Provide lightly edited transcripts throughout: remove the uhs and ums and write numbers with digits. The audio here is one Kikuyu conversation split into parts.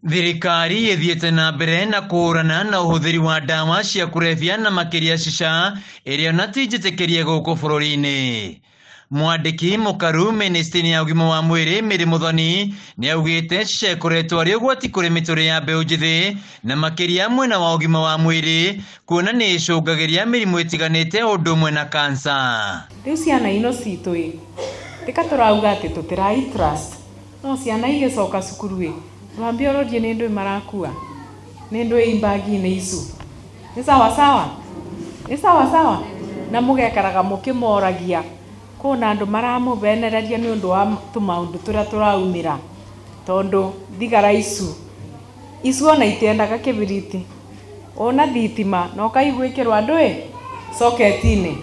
Thirikari ĩthiĩte na mbere na kũhũrana na ũhũthĩri wa ndawa cia kũrebia na makĩria shisha ĩrĩa ona ti njĩtĩkĩrie gũkũ bũrũri-inĩ. Mwandĩki mũkaru mĩnĩstrĩ-inĩ ya ũgima wa mwĩrĩ Mary Mũthoni nĩ augĩte shisha ĩkoretwo arĩ ũgwati kũrĩ mĩtũrĩre ya mbeũ njĩthĩ na makĩria mwena wa ũgima wa mwĩrĩ kuona nĩ ĩcũngagĩria mĩrimũ ĩtiganĩte o ũndũ ũmwe na kansa. Rĩu ciana ino citũ ĩ, tika tũrauga atĩ tũtĩrai trust No ciana igĩcoka cukuru-ĩ, ndwambe ũrorie nĩ ndũĩ marakua? Nĩ ndũĩ i mbagi-inĩ icu? Nĩ sawa sawa? Nĩ sawa sawa? Na mũgekaraga mũkĩmoragia, kũna andũ maramũbenereria nĩ ũndũ wa tũmaũndũ tũrĩa tũraumĩra, tondũ thigara icu, icu ona itiendaga kĩbiriti, ona thitima na ũkaigua ĩkĩrwa ndũĩ socket-inĩ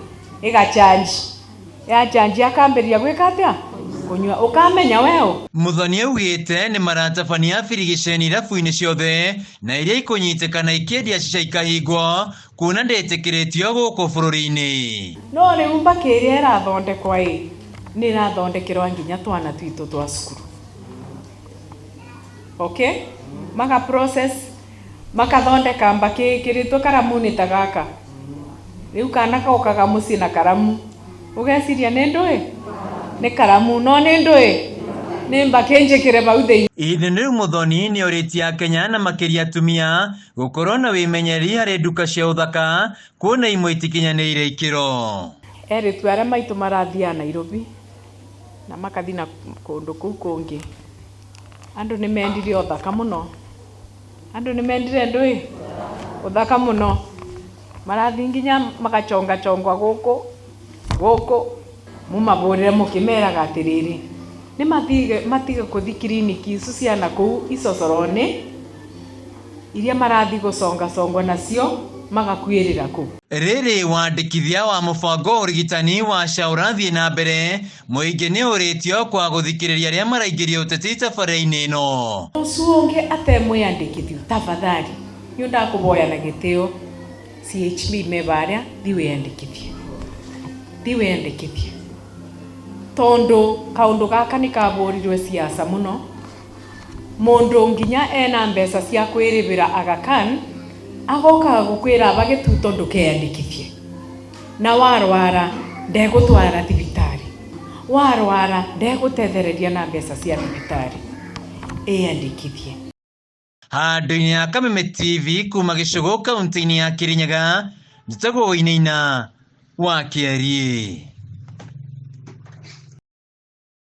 ĩga charge. Ya charge akambĩrĩria gwĩka atĩa? Kũnyua. Ũkamenya we ũ? Muthoni augĩte nĩ maratabania birigiceni irabu-inĩ ciothe na iria ikũnyitĩkana ikĩendia cica ikahingwo kuona ndĩtĩkĩrĩtio gũkũ bũrũri-inĩ. No rĩu mbakĩ ĩrĩa ĩrathondekwa ĩ, nĩ ĩrathondekerwa nginya twana twitũ twa cukuru. Okay? Maka process Makathondeka mbakĩ ĩkĩrĩtwo karamu-inĩ ta gaka. Rĩu kana gokaga mũciĩ na karamu. Ũgeciria nĩ ndũĩ? Nĩ karamu, no nĩ ndũĩ? Nĩ mbakĩ njĩkĩre bau thĩinĩ. Ihinda-inĩ rĩu Muthoni nĩ orĩtie Akenya na makĩria atumia gũkorwo na wĩmenyereri harĩ nduka cia ũthaka kuona imwe itikinyanĩire ikĩro. Erĩtu arĩa maitũ marathiaga Nairobi na makathiĩ na kũndũ kũu kũngĩ, andũ nĩ mendire ũthaka mũno. Andũ nĩ mendire ndũĩ? Ũthaka mũno. Marathiĩ nginya magachongachongwa gũkũ, gũkũ. Mũmabũrĩre mũkĩmeraga atĩrĩrĩ, nĩ matige kũthiĩ kiriniki icu cia nakũu icocoro-inĩ, iria marathiĩ gũcongacongwo nacio magakuĩrĩra kũu. Rĩrĩ wandĩkithia wa mũbango wa ũrigitani wa SHA ũrathiĩ na mbere, Mũingĩ nĩ ũrĩtio kwaga gũthikĩrĩria arĩa maraingĩria ũteti tabarĩra-inĩ ĩno. Ũcio ũngĩ atemwĩandĩkithiu tafadhali nĩ ndakũvoya na gĩtĩo CHP me varĩa thi wĩandĩkithie thi wĩandĩkithie tondũ kaũndũ gaka nĩ kabũrirwe siasa mũno mũndũ nginya ena mbeca cia kwĩrĩbĩra Aga Khan agokaga gũkwĩra aba gĩtuto ndũkeandĩkithie. Na warwara ndegũtwara thibitarĩ, warwara ndegũtethereria na mbeca cia thibitarĩ. Ĩyandĩkithie. Handũ-inĩ ha Kameme TV kuma Gĩcũgũ kaunti-inĩ ya Kĩrĩnyaga, njĩtagwo Wainaina wa Kĩariĩ.